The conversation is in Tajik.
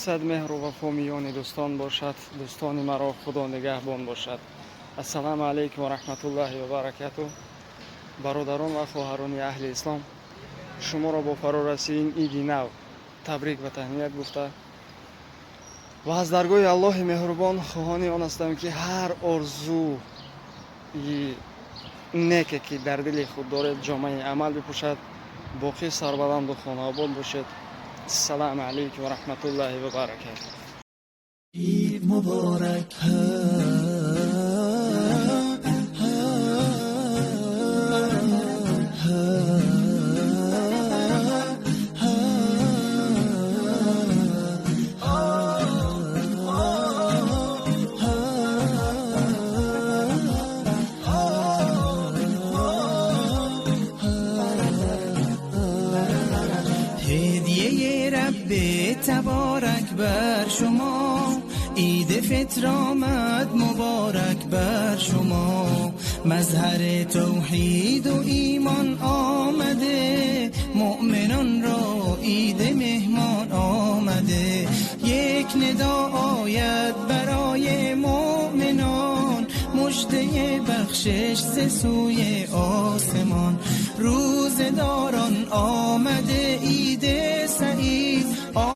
Сад меҳру вафо миёни дӯстон бошад, дӯстони маро Худо нигаҳбон бошад. Ассалому алайкум ва раҳматуллоҳи ва баракатуҳ. Бародарон ва хоҳарони аҳли ислом, шуморо бо фарорасии ин иди нав табрик ва таҳният гуфта ва аз даргоҳи Аллоҳи меҳрубон хоҳони он ҳастам, ки ҳар орзуи неке, ки дар дили худ доред, ҷомаи амал бипӯшад. Боқӣ сарбаланду хонаобод бошед. Ассалому алайкум ва раҳматуллоҳи ва баракатуҳ. Ид муборак. هدیه رب تبارک بر شما، عید فطر آمد مبارک بر شما. مظهر توحید و ایمان آمده، مؤمنان را عید مهمان آمده. یک ندا آید برای مؤمنان، مژده بخشش ز سوی آسمان. روزه داران آمده عید